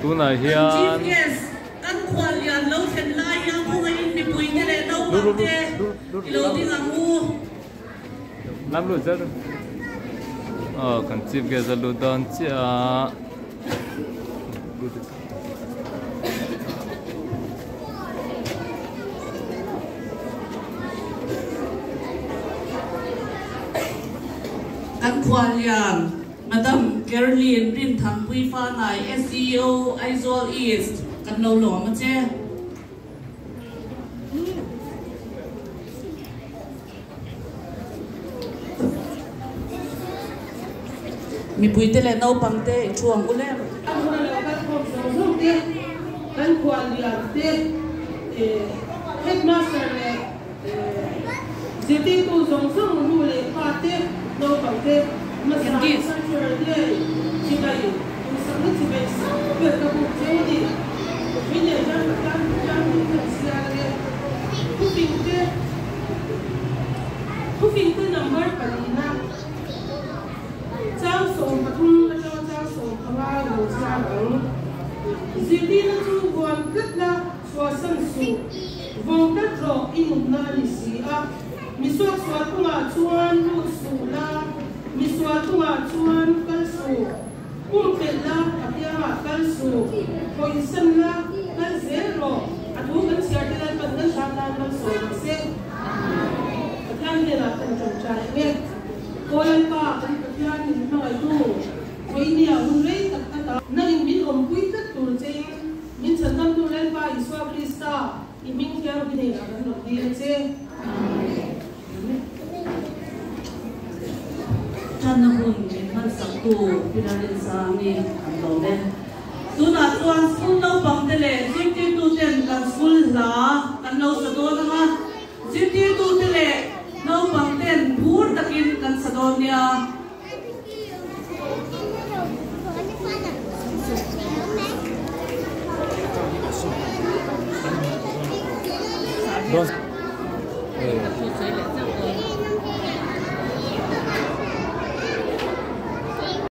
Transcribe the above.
Tunah hian. Lam lut zel aw kan chief guest a lut dawn chiah a. Kan khuallian Madam Caroline Rinthangpui Fanai SEO Aizawl East kan lo lawm a che. Mipuite leh naupangte i thu ang u le. A hmuna lo kal khawm zawng zawng te, kan khuallian te, headmaster leh zirtirtu zawng zawng nu leh pa te, naupang te, hmasa cultural day chibai duhsakna chibai sang ber ka buk cheu a ni. Min leh ram Pathian Pathian min kan chhiar ang e. Thufing te Thufing te number palina chang 13 atanga chang 15 lo chhiar ang. Zirtirna chu vuan tlat la chhuahsan suh. Vawng tlat rawh i nunna a ni si a. Misuak sual kawngah chuan lut suh la, misual kawngah chuan kal suh. Pumpelh la, a piangah kal suh. Hawisan la, kal zel rawh. A thu kan chhiar te Lalpan kan hram nan malsawm ang se. Pathian hnenah kan tawngtai ang e. Aw Lalpa, kan Pathian min hmangaihtu, vawinia hun rei tak tak a. Nangin min awmpui tlat tur chein min chhandamtu Lalpa Isua Krista i hming thianghlim hnenah kan rawn dil a che. Amen. Tanna hun min hmansaktu Pilar Rinsangi an lawm e. Tunah chuan school naupangte leh zirtirtuten kan school hla kan lo sa dawn ang a, zirtirtute leh naupangten phur takin kan sa dawn nia.